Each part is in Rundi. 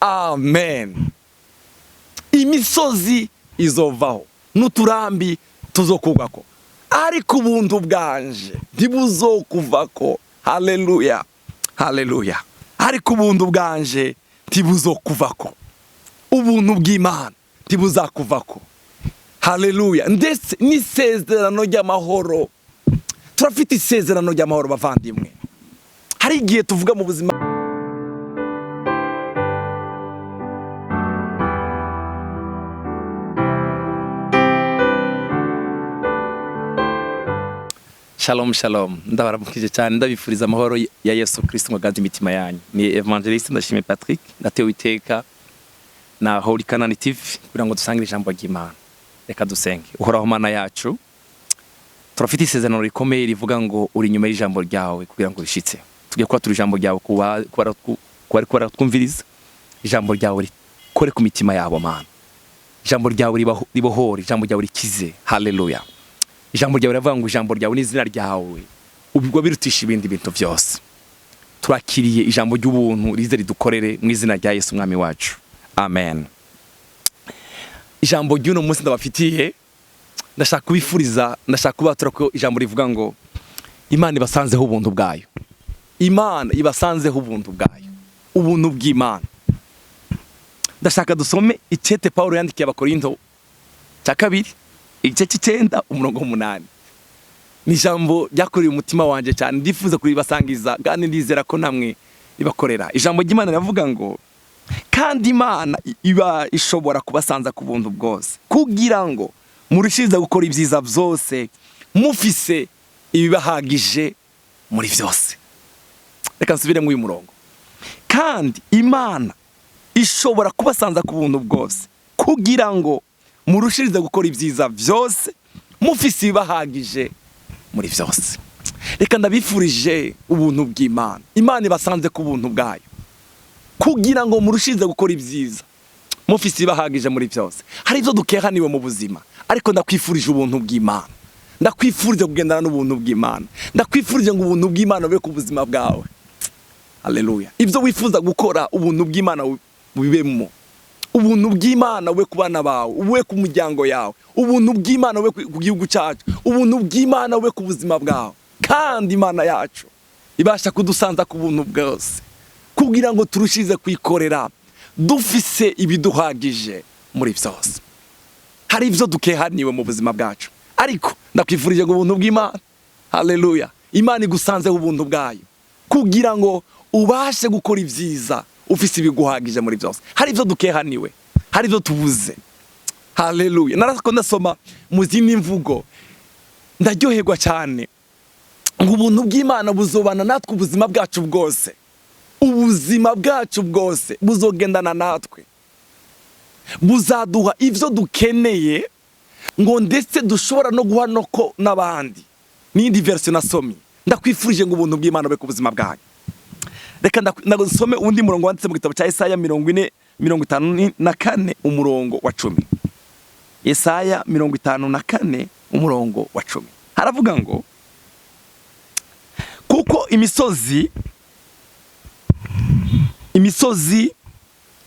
Amen. Imisozi izovaho n'uturambi tuzokugwako, ariko ubuntu bwanje ntibuzokuvako. Haleluya, haleluya. Ariko ubuntu bwanje ntibuzokuvako, ubuntu bw'Imana ntibuzakuvako. Haleluya. Ndetse n'isezerano ry'amahoro, turafite isezerano ry'amahoro, bavandimwe. Hari igihe tuvuga mu buzima. Shalom, shalom. Ndabaramukije cyane, ndabifuriza amahoro ya Yesu Kristo ngo aganze imitima yanyu. Ni Evangeliste Ndashimye Patrick, ndatewe iteka na Holy Canaan TV kugira ngo dusangire ijambo ry'Imana. Reka dusenge. Uhoraho Mana yacu, turafite isezerano rikomeye rivuga ngo uri inyuma y'ijambo ryawe kugira ngo rishitse. Tugiye kwatura ijambo ryawe ku bariko baratwumviriza. Ijambo ryawe rikore ku mitima yabo, Mana. Ijambo ryawe ribohore, ijambo ryawe rikize. Haleluya. Ijambo ryawe riravuga ngo ijambo ryawe n'izina ryawe ubwo birutisha ibindi bintu byose. Turakiriye ijambo ry'ubuntu, rize ridukorere mu izina rya Yesu Umwami wacu, amen. Ijambo ry'uno munsi ndabafitiye, ndashaka kubifuriza, ndashaka kubatura ko ijambo rivuga ngo Imana ibasanzeho ubuntu bwayo. Imana ibasanzeho ubuntu bwayo, ubuntu bw'Imana. Ndashaka dusome icete Paul yandikiye Abakorinto cya kabiri, igice cy'icenda, umurongo w'umunani. Ni ijambo ryakoreye umutima wanje cyane, ndifuza kuribasangiza kandi ndizera ko namwe ribakorera. Ijambo ry'Imana riravuga ngo kandi Imana iba ishobora kubasanza ku buntu bwose, kugira ngo murushirize gukora ibyiza byose, mufise ibibahagije muri byose. Reka nsubire muri uyu murongo. Kandi Imana ishobora kubasanza ku buntu bwose, kugira ngo murushirize gukora ibyiza byose, mufise ibibahagije muri byose. Reka ndabifurije ubuntu bw'Imana. Imana ibasanze ku buntu bwayo, kugira ngo murushirize gukora ibyiza, mufise ibibahagije muri byose. Hari ibyo dukehaniwe mu buzima, ariko ndakwifurije ubuntu bw'Imana. Ndakwifurije kugendana n'ubuntu bw'Imana. Ndakwifurije ngo ubuntu bw'Imana bube ku buzima bwawe. Haleluya. Ibyo wifuza gukora, ubuntu bw'Imana bubibemo. Ubuntu bw'Imana bube ku bana bawe, bube ku muryango yawe. Ubuntu bw'Imana bube ku gihugu cyacu. Ubuntu bw'Imana bube ku buzima bwawe. Kandi Imana yacu ibasha kudusanza ku buntu bwose, kugira ngo turushize kwikorera, dufise ibiduhagije muri byose. Hari ibyo dukehaniwe mu buzima bwacu, ariko ndakwifurije ngo ubuntu bw'Imana, haleluya, Imana igusanzeho ubuntu bwayo, kugira ngo ubashe gukora ibyiza, ufise ibiguhagije muri byose. Hari ibyo dukehaniwe, hari ibyo tubuze. Haleluya. Narako ndasoma mu zindi mvugo, ndaryoherwa cyane, ngo ubuntu bw'Imana buzobana natwe ubuzima bwacu bwose. Ubuzima bwacu bwose buzogendana natwe, buzaduha ibyo dukeneye, ngo ndetse dushobora no guha no ko n'abandi. N'iyindi version nasomye. Ndakwifurije ngo ubuntu bw'Imana bube ku buzima bwanyu. Reka ndasome undi murongo wanditse mu gitabo cya Yesaya 40, 54, umurongo wa 10. Yesaya 54, umurongo wa 10, haravuga ngo kuko imisozi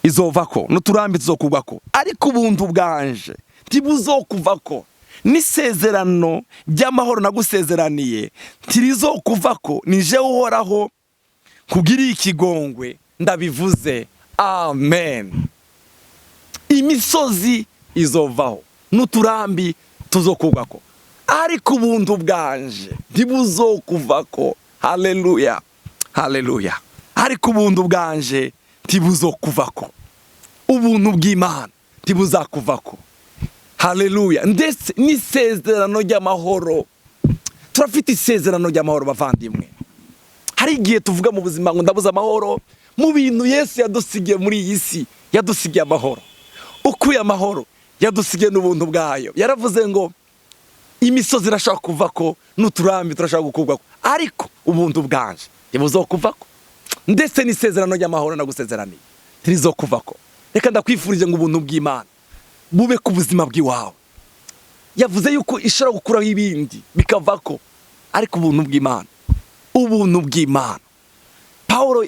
izovako n'uturambi tuzokugwako, ariko ubuntu bwanje ntibuzokuvako, n'isezerano ry'amahoro nagusezeraniye ntirizokuvako. Ni jewe Uhoraho nkugiriye ikigongwe ndabivuze. Amen. Imisozi izovaho n'uturambi tuzokugwako, ariko ubuntu bwanje ntibuzokuvako. Haleluya, haleluya. Ariko ubuntu bwanje ntibuzokuvako, ubuntu bw'Imana ntibuzakuvako. Haleluya. Ndetse n'isezerano ry'amahoro, turafite isezerano ry'amahoro, bavandimwe. Hari igihe tuvuga mu buzima ngo ndabuze amahoro. Mu bintu Yesu yadusigiye muri iyi si, yadusigiye amahoro. Ukuye amahoro, yadusigiye n'ubuntu bwayo. Yaravuze ngo imisozi irashobora kuvako n'uturambi turashobora gukurwako, ariko ubuntu bwanje ntibuzokuvako, ndetse n'isezerano ry'amahoro nagusezeraniye ntirizokuvako. Reka ndakwifurije ngo ubuntu bw'Imana bube ku buzima bw'iwawe. Yavuze yuko ishobora gukuraho ibindi bikavako, ariko ubuntu bw'Imana, ubuntu bw'Imana. Paulo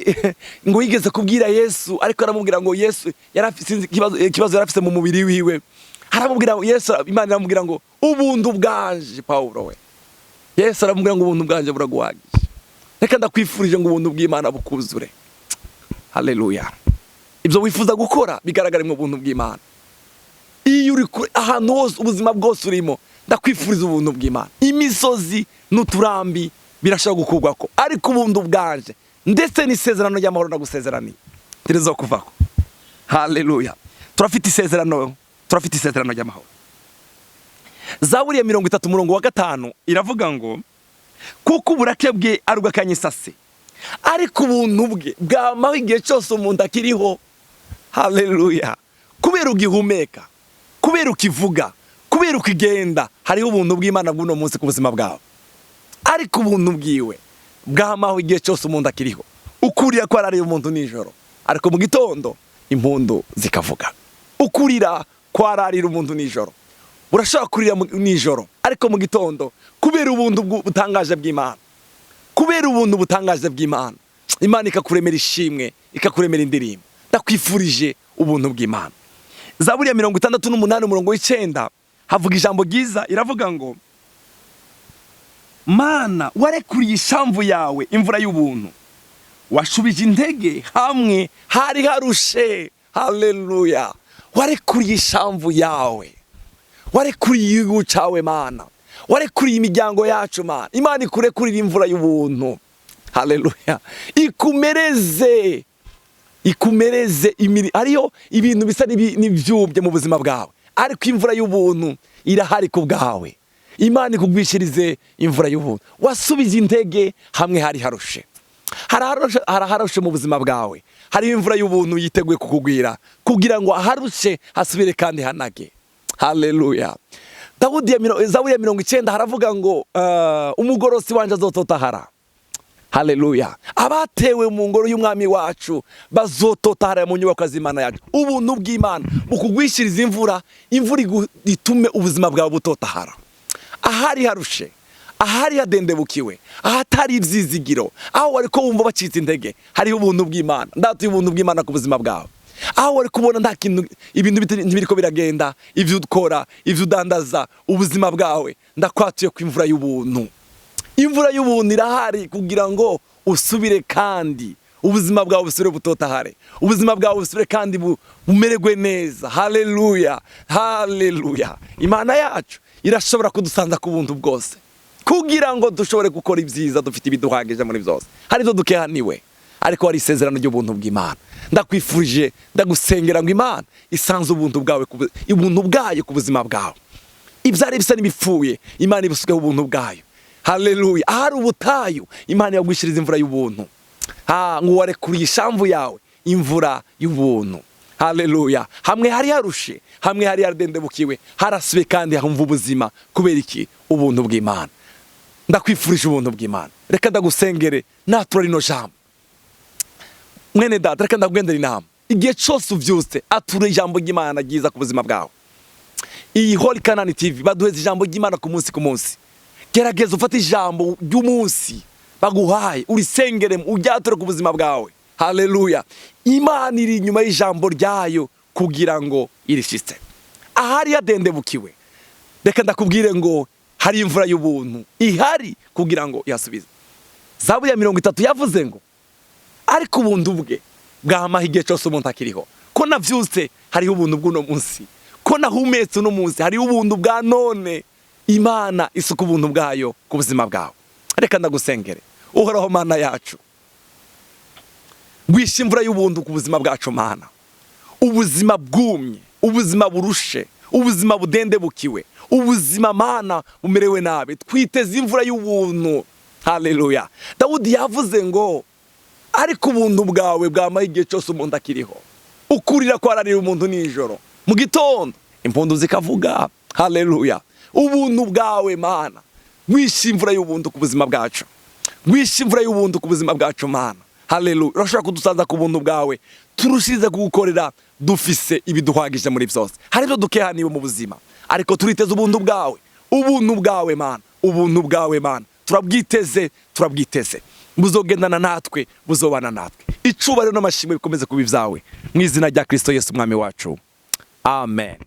ngo yigeze kubwira Yesu, ariko aramubwira ngo Yesu yari afise, sinzi ikibazo yari afise mu mubiri wiwe. Aramubwira ngo Yesu, Imana iramubwira ngo ubuntu bwanje, Paulo we. Yesu aramubwira ngo ubuntu bwanje buraguhagije. Reka ndakwifurije ngo ubuntu bw'Imana bukuzure. Haleluya! Ibyo wifuza gukora bigaragare mu buntu bw'Imana. Iyo uri ahantu hose, ubuzima bwose urimo, ndakwifuriza ubuntu bw'Imana. Imisozi n'uturambi birashobora gukurwako, ariko ubuntu bwanje ndetse n'isezerano ry'amahoro ndagusezeraniye ntirizo kuvako. Haleluya! Turafite isezerano, turafite isezerano ry'amahoro. Zaburi ya 30 umurongo wa 5 iravuga ngo kuko uburake bwe ari ubw'akanyisase, ariko ubuntu bwe bwamaho igihe cyose umuntu akiriho. Haleluya! Kubera ugihumeka, kubera ukivuga, kubera ukigenda, hariho ubuntu bw'Imana bw'uno munsi ku buzima bwawe. Ariko ubuntu bwiwe bwamaho igihe cyose umuntu akiriho. Ukurira ko arariye umuntu nijoro, ariko mu gitondo impundu zikavuga. Ukurira ko ararira umuntu nijoro, urashobora kurira nijoro, ariko mu gitondo, kubera ubuntu butangaje bw'Imana, kubera ubuntu butangaje bw'Imana, Imana ikakuremera ishimwe, ikakuremera indirimbo. Ndakwifurije ubuntu bw'Imana. Zaburi ya 68 umurongo w'9 havuga ijambo ryiza, iravuga ngo Mana, warekuriye ishamvu yawe imvura y'ubuntu, washubije intege hamwe hari harushe. Haleluya! Warekuriye ishamvu yawe, warekuriye igihugu cyawe Mana, warekuriye imiryango yacu Mana. Imana ikurekurira imvura y'ubuntu. Haleluya! Ikumereze, ikumereze imiri. Hariyo ibintu bisa n'ibyubye mu buzima bwawe, ariko imvura y'ubuntu irahari ku bwawe. Imana ikugwishirize imvura y'ubuntu. Wasubije intege hamwe hari harushe. Haraharushe mu buzima bwawe, hariho imvura y'ubuntu yiteguye kukugwira kugira ngo aharushe hasubire kandi hanage. Haleluya! Dawudi Zaburi ya 90 haravuga ngo umugorosi wanje azototahara. Haleluya! Abatewe mu ngoro y'umwami wacu bazototahara mu nyubako z'Imana yacu. Ubuntu bw'Imana bukugwishiriza imvura, imvura itume ubuzima bwawe butotahara. Ahari harushe, ahari hadendebukiwe, ahatari ibyizigiro, aho wari ko wumva bacitse intege, hariho ubuntu bw'Imana. Ndatuye ubuntu bw'Imana ku buzima bwawe. Aho wari kubona nta kintu, ibintu ntibiriko biragenda, ibyo ukora, ibyo udandaza, ubuzima bwawe, ndakwatuye ku imvura y'ubuntu. Imvura y'ubuntu irahari kugira ngo usubire kandi ubuzima bwawe busubire butotahare, ubuzima bwawe busubire kandi bumererwe neza. Haleluya, haleluya! Imana yacu irashobora kudusanza ku buntu bwose kugira ngo dushobore gukora ibyiza dufite ibiduhagije muri byose. Hari ibyo dukehaniwe, ariko hari isezerano ry'ubuntu bw'Imana. Ndakwifurije, ndagusengera ngo Imana isanze ubuntu bwawe ubuntu bwayo ku buzima bwawe. Ibyari bisa n'ibipfuye, Imana ibisukeho ubuntu bwayo. Haleluya! Ahari ubutayu, Imana yagwishiriza imvura y'ubuntu. Ha, ngo warekuriye ishamvu yawe imvura y'ubuntu. Haleluya! Hamwe hari harushe, hamwe hari hadendebukiwe, harasubiye kandi hamva ubuzima. Kubera iki? Ubuntu bw'Imana. Ndakwifurije ubuntu bw'Imana. Reka ndagusengere natura rino jambo. Mwene data, reka ndakugendera inama. Igihe cyose uvyutse, atura ijambo ry'Imana ryiza ku buzima bwawe. Iyi Holy Canaan TV baduheza ijambo ry'Imana ku munsi ku munsi. Gerageza ufate ijambo ry'umunsi baguhaye, urisengere, uryature ku buzima bwawe. Haleluya! Imana iri inyuma y'ijambo ryayo kugira ngo irishitse. Ahari hadendebukiwe, reka ndakubwire ngo hari imvura y'ubuntu ihari kugira ngo yasubize. Zaburi ya 30 yavuze ngo ariko ubuntu bwe bwamaho igihe cyose umuntu akiriho. Ko navyutse, hariho ubuntu bw'uno munsi. Ko nahumetse uno munsi, hariho ubuntu bwa none. Imana isuka ubuntu bwayo ku buzima bwawe. Reka ndagusengere. Uhoraho Mana yacu, gwisha imvura y'ubuntu ku buzima bwacu Mana. Ubuzima bwumye, ubuzima burushe, ubuzima budendebukiwe, ubuzima Mana bumerewe nabi, twiteze imvura y'ubuntu. Haleluya! Dawudi yavuze ngo ariko ubuntu bwawe bwamaho igihe cyose umuntu akiriho. Ukurira ko ararira umuntu nijoro, mu gitondo impundu zikavuga. Haleluya! Ubuntu bwawe Mana, wishe imvura y'ubuntu ku buzima bwacu, wishe imvura y'ubuntu ku buzima bwacu Mana. Haleluya! Urashobora kudusanza ku buntu bwawe, turushirize kugukorera dufise ibiduhagije muri byose. Hari ibyo dukehaniwe mu buzima, ariko turiteze ubuntu bwawe, ubuntu bwawe Mana, ubuntu bwawe Mana, turabwiteze, turabwiteze. Buzogendana natwe, buzobana natwe. Icubahiro n'amashimwe bikomeze kuba ibyawe mu izina rya Kristo Yesu, Umwami wacu. Amen.